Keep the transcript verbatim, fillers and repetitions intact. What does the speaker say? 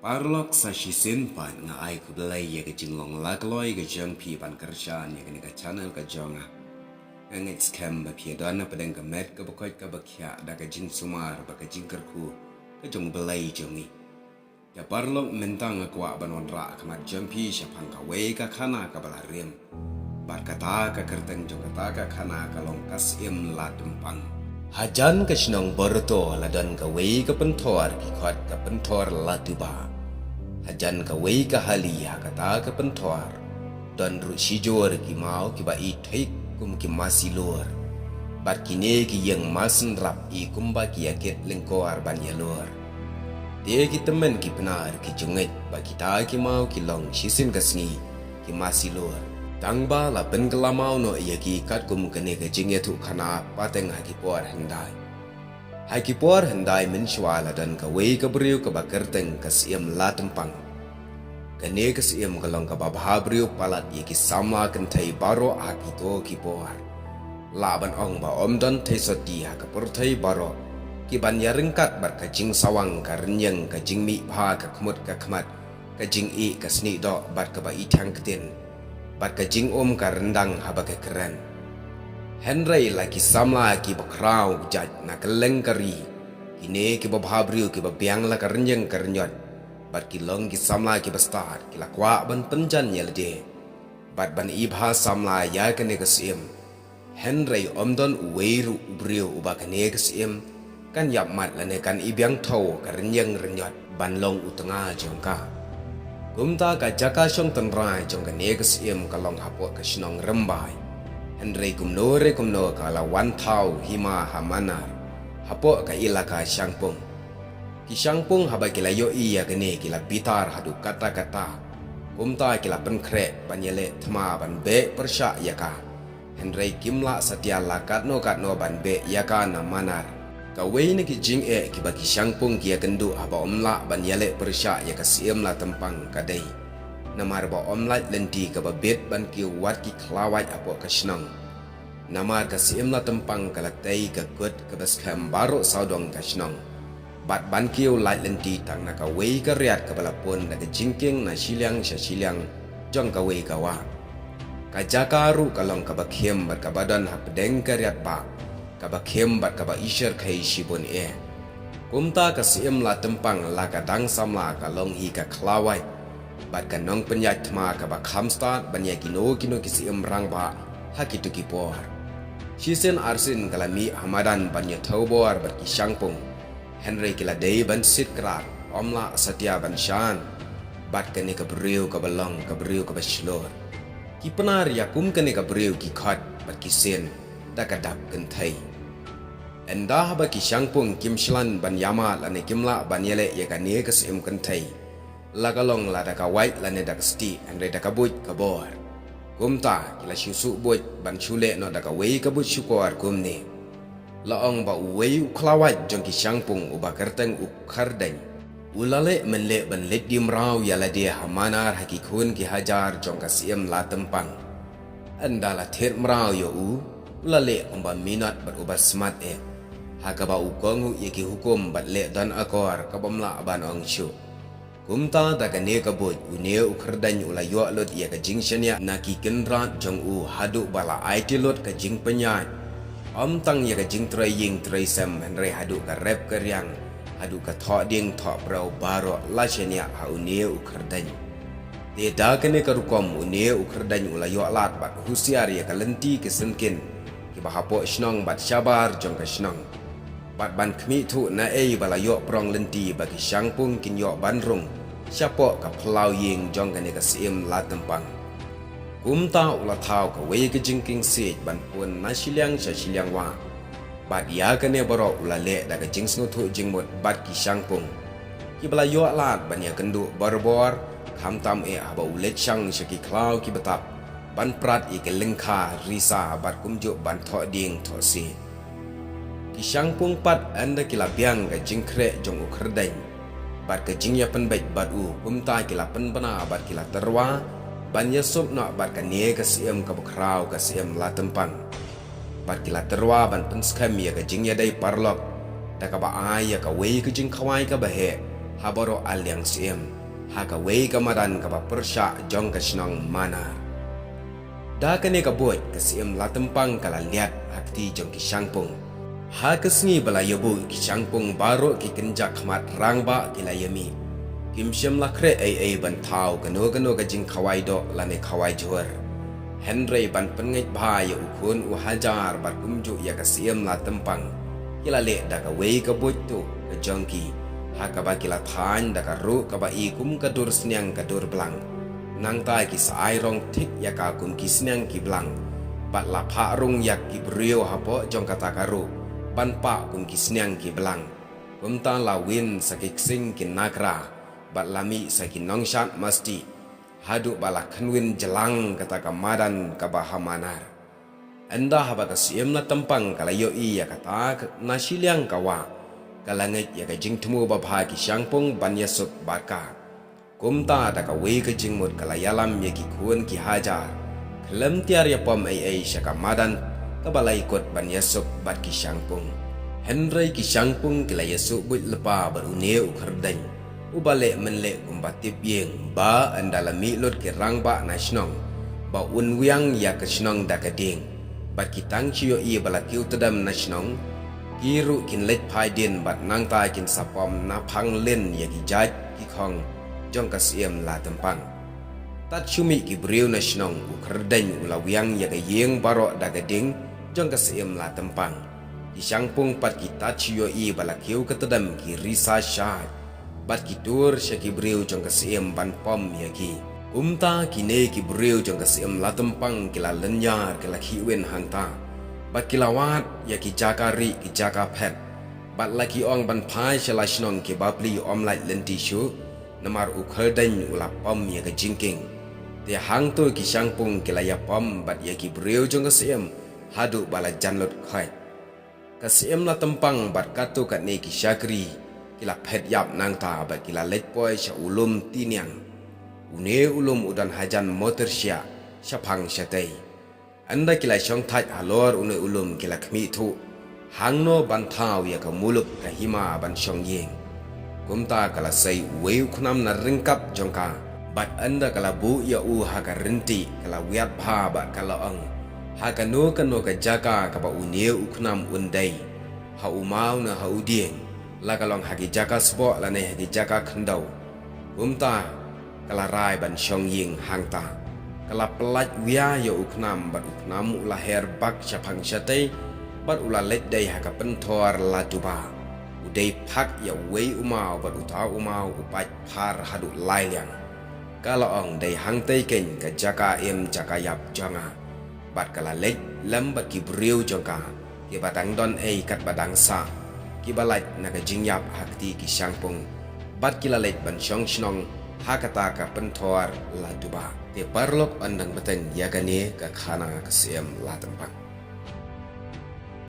Paralok, sa shisien pat nga ai khublei ïa ka jinglong lakloi ka jong phi ban kyrshan ïa kane ka channel ka jong nga. Nga ngeit skhem ba phi don na pdeng ka met kaba koit kaba khiah da ka jingsumar bad ka jingkyrkhu ka jong U Blei jong ngi. Te paralok, mynta nga kwah ban wanrah ha khmat jong phi shaphang kawei ka khana kaba la rim. Bad kata ka kyrteng jong kata ka khana ka long Ka Syiem Latempang. Hajan ka shnong Boroto la don kawei ka pynthor ki khot ka pynthor Latuba. Hajan kawei ka hali ha kata ka pynthor don ruh shijur ki maw kiba i thik kum ki masi lur. Bad kine ki ïeng masynrap i kumba ki ïakit lyngkor ban ïalur. Te ki tymmen ki pnar ki jingngeit ba kita ki maw ki long shisien ka sngi ki masi lur. Tang ba la pynkylla maw noh ïa ki katkum kane ka jingïathuhkhana pateng ha ki por hyndai. Ha ki por hyndai mynshuwa la don kawei ka briew kaba kyrteng Ka Syiem Latempang. Kane ka syiem ka long kaba bha briew palat ïa ki samla kynthei baroh ha kito ki por. Lah ban ong ba ym don thei sotti ha ka pyrthei baroh ki ban ïaryngkat bad ka jingsawang, ka rynïeng, ka jingmih bha, ka khmut ka khmat, ka jingïeh, ka snieh doh bad kaba i thiang ktien, bad ka jingum ka ryndang haba ka kren. Hynrei la ki samla kiba khraw jait na kylleng ka ri, kine kiba bha briew kiba biang la ka rynïeng ka rynñiot, bad ki long ki samla kiba stad, ki la kwah ban pynjan ïa lade bad ban i bha samla ïa kane ka syiem. Hynrei ym don uwei ruh u briew uba kane ka syiem kan ïap mat lane kan i biang thew ka rynïeng rynñiot ban long u tnga jong ka. Kumta ka jaka shong tynrai jong kane ka syiem ka long hapoh ka shnong Rymbai. Hynrei kumno re kumno ka la wan thaw hima ha manar hapoh ka ilaka Shangpung. Ki Shangpung haba ki la ïohi ïa kane ki la bitar haduh katta katta. Kumta ki la pynkhreh ban ïaleh thma ban beh pyrshah ïa ka. Hynrei kim lah satia la katno katno ban beh ïa ka na manar. Kawei na ki jingeh kiba ki Shangpung ki ïakynduh haba ym lah ban ïaleh pyrshah ïa Ka Syiem Latempang ka dei namar ba ym lait lynti kaba bit ban kiew wat ki khlawait hapoh ka shnong. Namar Ka Syiem Latempang ka la tei ka kut kaba skhem baroh sawdong ka shnong. Bad ban kiew lait lynti tang na kawei ka riat kaba la pun da ka jingkieng na shiliang sha shiliang jong kawei ka wah. Ka jaka ruh ka long kaba khim bad kaba don hapdeng ka riat bah, kaba khim bad kaba i shyrkhei shibun eh. Kumta Ka Syiem Latempang la ka dang samla ka long hi ka khlawait bad ka nongpynïaid thma kaba kham stad ban ïa kino kino ki syiem rangbah ha kito ki por. Shisien arsien ka la mih ha madan ban ïa thew bor bad ki Shangpung. Hynrei ki la dei ban siat krad, ym lah satia ban shan bad kane ka briew kaba long ka briew kaba shlur. Ki Pnar ïa kum kane ka briew ki khot bad ki sien da ka dap kynthei. Ynda haba ki Shangpung kim shlan ban ïamad lane kim lah ban ïaleh ïa kane ka syiem kynthei, la ka long la da ka wait lane da ka stieh, hynrei da ka buit ka bor. Kumta ki la shu suh buit ban shu leh noh da kawei ka buit shukor kumne. La ong ba uwei u khlawait jong ki Shangpung uba kyrteng u Khyrdein u la leh mynleh ban leit die mraw ïa lade ha manar ha ki khun ki hajar jong Ka Syiem Latempang. Ynda la thied mraw ïa u, u la leh kumba minot bad uba smat eh. Ha kaba u kohnguh ïa ki hukum bad leh don akor kaba ym lah ban ong shuh. Kumta da kane ka buit une u Khyrdein u la ïoh lut ïa ka jingshaniah na ki kynrad jong u haduh ba la aiti lut ka jingpynïaid. Ym tang ïa ka jingtrei ïing trei sem, hynrei haduh ka rep ka riang, haduh ka thoh dieng thoh briew baroh la shaniah ha une u Khyrdein. Te da kane ka rukom une u Khyrdein u la ïoh lad bad husiar ïa ka lynti ka syngkien kiba hapoh shnong bad shabar jong ka shnong. Bad ban khmih thuh naei ba la ïoh prong lynti ba ki Shangpung kin ïoh ban rung shapoh ka phyllaw ïing jong kane Ka Syiem Latempang. Kumta u la thaw kawei ka jingkieng siej ban pun na shiliang sha shiliang wah. Bad ïa kane baroh u la leh da ka jingsngewthuh jingmut bad ki Shangpung, kiba la ïoh lad ban ïakynduh barabor, khamtam eh haba u leit shang sha ki khlaw kiba tap ban prat ïa ki lyngkha risa bad kumjuh ban thoh dieng thoh siej. Ki Shangpung pat ynda ki la biang ka jingkhreh jong u Khyrdein bad ka jingïapynbeit bad u, kumta ki la pynbna bad ki la tyrwa ban ïasuk noh bad kane ka syiem kaba khraw Ka Syiem Latempang. Bad ki la tyrwa ban pynskhem ïa ka jingïadei paralok da kaba ai ïa kawei ka jingkhawai kaba heh ha baroh arliang syiem, ha kawei ka madan kaba pyrshah jong ka shnong Manar. Da kane ka buit ka syiem Latempang ka la liat ha kti jong ki shangpung. Ha ka sngi ba la ïabuh ki shangpung baroh ki kynja khmat rangbah ki la ïamih. Kim shym la khreh ei ei ban thaw kano kano ka jingkhawai doh lane khawai jhur. Hynrei ban pynngeit bha ïa u khun u hajar bad kumjuh ïa ka syiem Latempang, ki la leh da kawei ka buit tuh ka jong ki, ha kaba ki la thaiñ da ka ruh kaba i kum ka dur sniang ka dur blang. Nangta ki sa ai rong thik ïa ka kum ki sniang ki blang, bad la phah rung ïa ki briew hapoh jong kata ka ruh ban pah kum ki sniang ki blang. Kumta la win sa ki ksing ki nakra, bad la mih sa ki nongshad masti, haduh ba la khynwin jlang kata ka madan kaba ha Manar. Ynda haba ka syiem Latempang ka la ïohi ïa kata ka na shiliang ka wah, ka la ngeit ïa ka jingthmu babha ki shangpung ban ïasuk bad ka. Kumta da kawei ka jingmut ka la ïalam ïa ki khun ki hajar, khlem tiar ïa pom ei ei sha ka madan kaba la ïakut ban ïasuk bad ki shangpung. Hynrei ki shangpung ki la ïasuk buit lypa bad une u Khyrdeiñ, uba leh mynleh kumba tip ïing, ba ynda la mih lut ki rangbah na shnong, ba un wiang ïa ka shnong da ka dieng. Bad ki tang shu ïohi ba la kiew tdem na shnong, ki ruh kin leit phai dien bad nangta kin sa pom naphang lin ïa ki jait ki khong jong ka syiem Latempang. Tad shu mih ki briew na shnong, u Khyrdeiñ u la wiang ïa ka ïing baroh da ka dieng jong ka syiem Latempang. Ki shangpung pat ki tad shu ïohi ba la kiew ka tdem, ki risa shait, bad ki tur sha ki briew jong ka syiem ban pom ïa ki. Kumta kine ki briew jong ka syiem Latempang ki la lynñiar, ki la khihwin hangta, bad ki la wad ïa ki jaka rieh ki jaka phet. Bad la ki ong ban phai sha la shnong ki bapli ym lait lynti shuh, namar u Khyrdeiñ u la pom ïa ka jingkieng. Te hangto ki shangpung ki la ïapom bad ïa ki briew jong ka syiem haduh ba la jan lut khoit. Ka syiem Latempang bad katto katne ki shakri ki la phet ïap nangta bad ki la leit poi sha u lum Tiniang. Une u lum u don hajan Motirshiah shaphang shatei. Ynda ki la shong thait halor une u lum ki la khmih thuh hangno ban thaw ïa ka muluk ka hima ban shong ïing. Kumta ka la sei uwei u khnam na ryngkat jong ka, bad ynda ka la buh ïa u ha ka rynti ka la wiat bha bad ka la ong, ha kano kano ka jaka kaba une u khnam un dei, ha u maw ne ha u dieng, la ka long ha ki jaka sboh lane ha ki jaka khyndew. Kumta ka la rai ban shong ïing hangta. Ka la pyllait wia ïa u khnam bad u khnam u la her bak shaphang shatei, bad u la leit dei ha ka pynthor Latduba. U dei phak ïa uwei u maw bad uta u maw u pait phar haduh lai liang. Ka la ong, dei hangtei keiñ ka jaka im jaka ïap jong nga. Bad ka la leit lem bad ki briew jong ka kiba dang don ei katba dang sah, kiba lait na ka jingïap ha kti ki shangpung. Bad ki la leit ban shong shnong ha kata ka pynthor Latduba. Te paralok, yn dang bteng ïa kane ka khana ka syiem Latempang.